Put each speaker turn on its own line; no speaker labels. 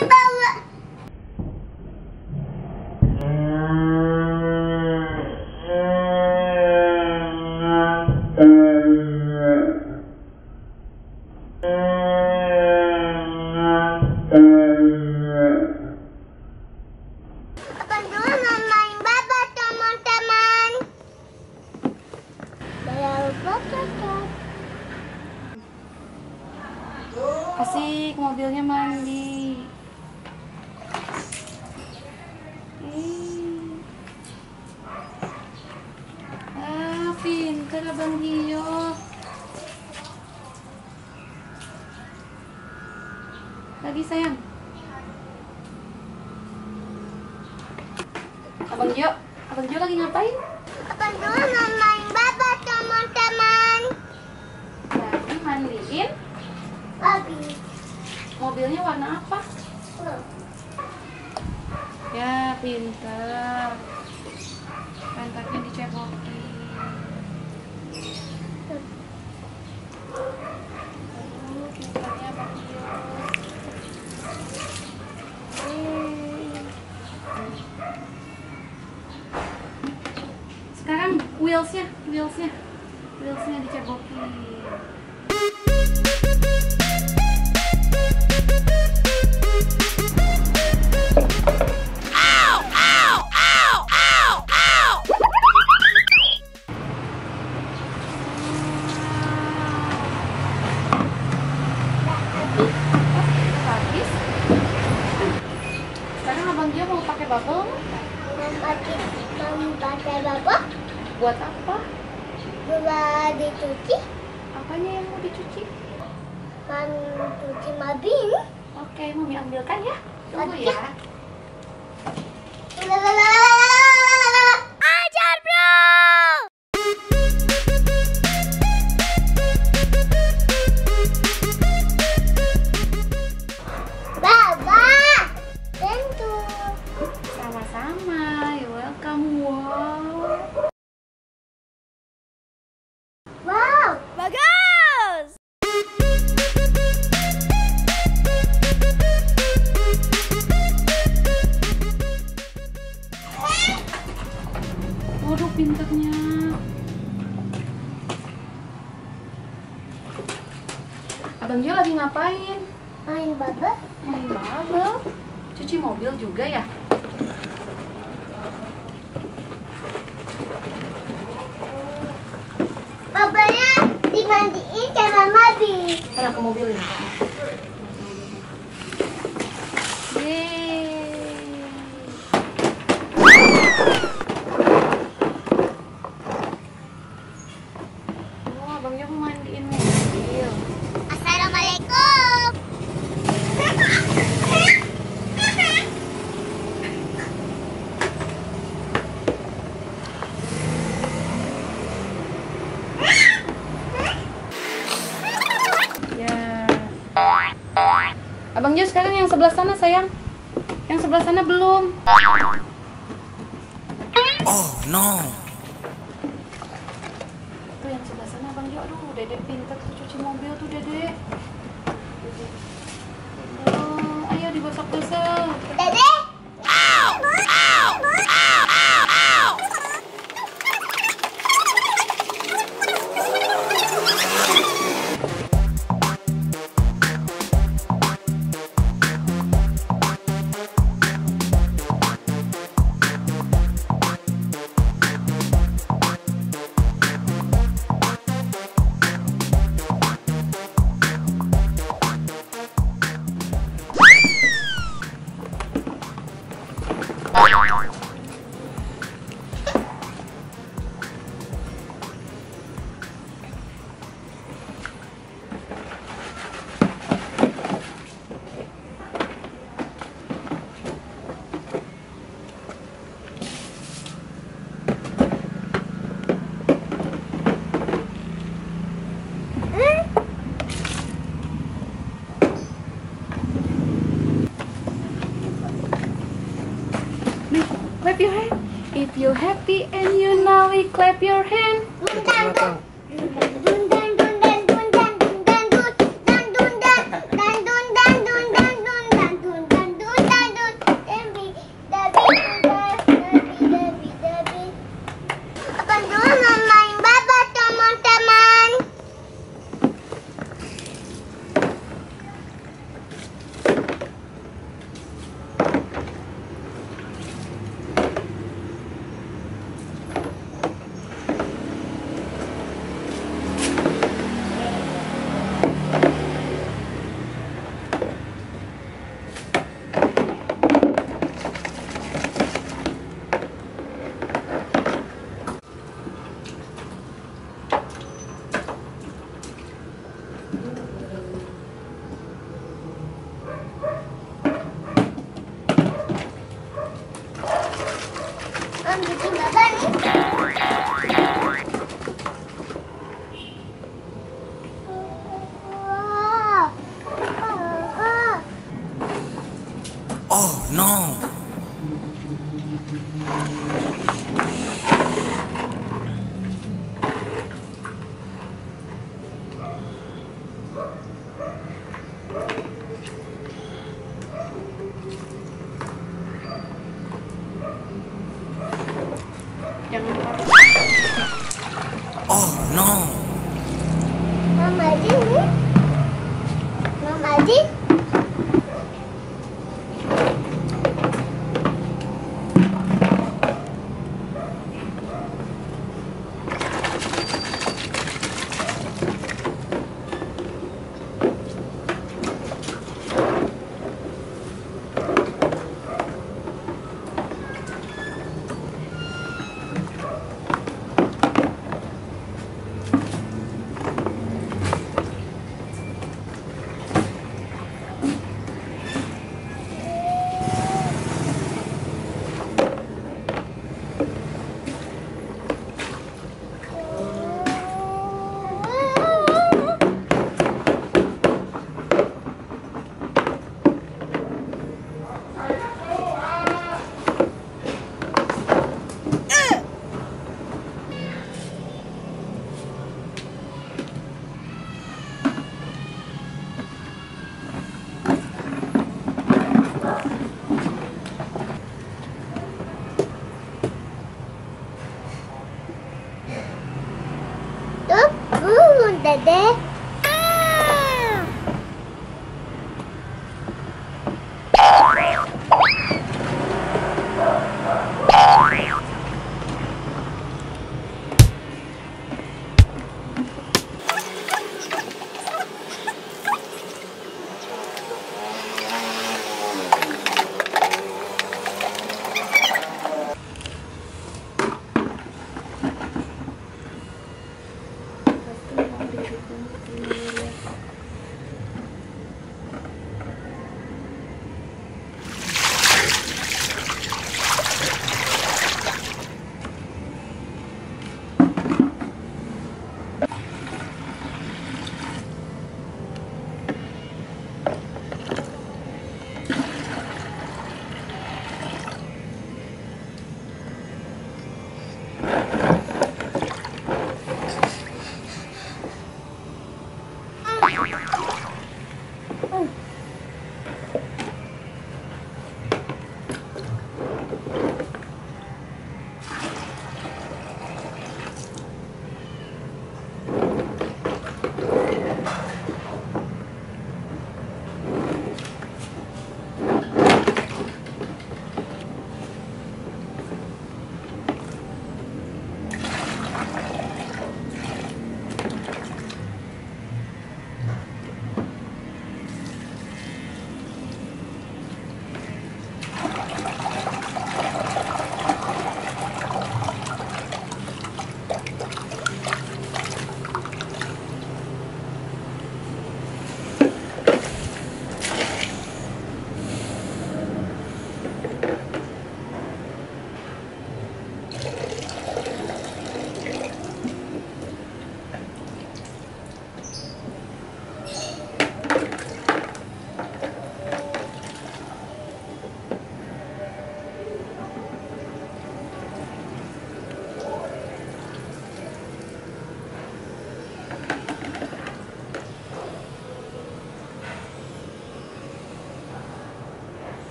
Bawa. Abang dulu main baba teman-teman. Jangan lupa subscribe.
Asik, mobilnya mandi. Pintar Abang Gio. Lagi sayang. Abang Gio lagi ngapain?
Abang dulu main baba teman-teman.
Lagi mandiin.
Babi.
Mobilnya warna apa? Ya, pintar. Pantatnya dicebokin. Pintarnya Abang Gio. Sekarang wheelsnya dicebokin. Habis. Sekarang Abang Gio mau pakai bubble?
Pakai baba.
Buat apa?
Buat dicuci.
Apanya yang mau dicuci?
Mencuci mobil.
Oke, Mami ambilkan ya. Tunggu
Oke.
ya.
Ajar bro. Baba. Tentu.
Sama-sama. You're welcome. Wow.
Wow. Bagus.
Waduh, pintarnya. Abang Gio lagi ngapain?
Main baba.
Main bubble. Cuci mobil juga ya?
Babanya dimandiin sama mobil.
Sana ke mobil ya. Yeay. Oh, Abang Gio mau mandiin mobil.
Assalamualaikum.
Ya. Abang Gio sekarang yang sebelah sana sayang. Yang sebelah sana belum.
Oh no.
Tuh yang sebelah sana Abang Gio. Aduh, Dedek pintar tuh cuci mobil tuh Dedek. Oh, ayo digosok-gosok.
Dede.
Clap your hand. If you're happy and you know it, clap your hand.
Dun dun dun dun dun dun dun dun dun dun dun dun dun dun dun Baba nih. Wow.
Oh no.
Jangan taruh.
Oh no.
Mama Adi nih. Mama Adi.